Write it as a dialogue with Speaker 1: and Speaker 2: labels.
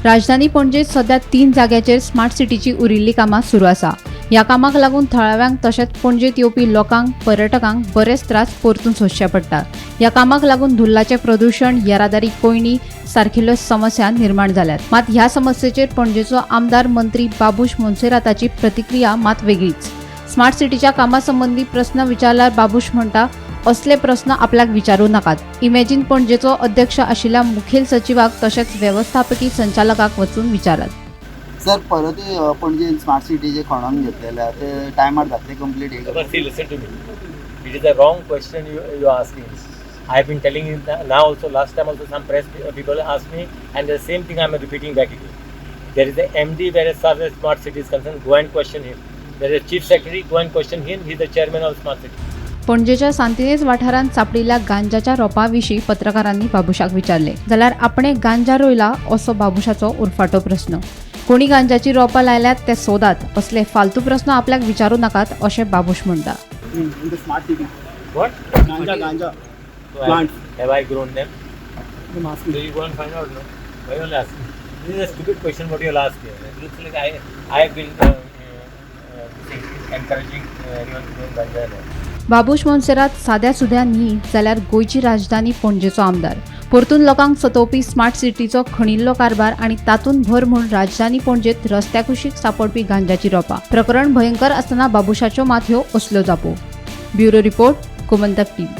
Speaker 1: राजधानी पणजेत सध्या तीन जाग्याचेर स्मार्ट सिटीची उरिल्लीं कामां सुरू आसा. ह्या कामाक लागून थळाव्यांक तशेंच पणजेत येवपी लोकांक, पर्यटकांक बरेच त्रास परतून सोंसचे पडटात. ह्या कामाक लागून धुल्लाचें प्रदुशण, येरादारी कोंयडी सारकिल्ल्यो समस्या निर्माण जाल्यात. मात ह्या समस्येचेर पणजेचो आमदार मंत्री बाबूश मोन्सेराताची प्रतिक्रिया मात वेगळीच. स्मार्ट सिटीच्या कामा संबंदी प्रस्न विचारल्यार बाबूश म्हणटा, असले प्रस्न आपल्याक विचारू नाकात. इमॅजिन पणजेचो अध्यक्ष आशिल्ल्या मुखेल सचिवाक तशेंच व्यवस्थापकी संचालकाक वचून विचारात.
Speaker 2: सर, परतूय पणजे स्मार्ट सिटीचे खणोन घेतलेले आहा, ते टायमार जातले complete?
Speaker 3: But see, listen to me. It is a wrong question you are asking. I have been telling you now also, last time also some press people asked me, and the same thing I am repeating back again. There is a MD where as far as smart city is concerned, go and question him. There is a chief secretary, go and question him. He is the chairman of smart city.
Speaker 1: पणजेच्या सांतिनेज वाठारांत सांपडिल्ल्या गांजाच्या रोपा विशीं पत्रकारांनी बाबुशाक विचारले जाल्यार आपणे गांजा रोयला असो बाबुशाचो उरफाटो प्रस्न. कोणी गांजाची रोपां लायल्यात ते सोदात, असले फालतू प्रस्न आपल्याक विचारू नाकात अशें बाबूश म्हणटा.
Speaker 2: In the smart city.
Speaker 3: What?
Speaker 2: गांजा, गांजा.
Speaker 3: So
Speaker 2: Plants.
Speaker 3: Have I grown them? So you go and find out, no? Why you all asking? This is a stupid question what you all ask here. It looks like I have been encouraging anyone to grow ganja and all.
Speaker 1: Babush Monserrate साद्या सुद्या न्ही जाल्यार गोंयची राजधानी पणजेचो आमदार. परतून लोकांक सतोवपी smart सिटीचो खणिल्लो कारभार आनी तातूंत भर म्हूण राजधानी पणजेत रस्त्या कुशीक सांपडपी गांजाची रोपां. प्रकरण भयंकर आसतना बाबुशाच्यो मात ह्यो असल्यो जापो. Bureau report, Gomantak TV.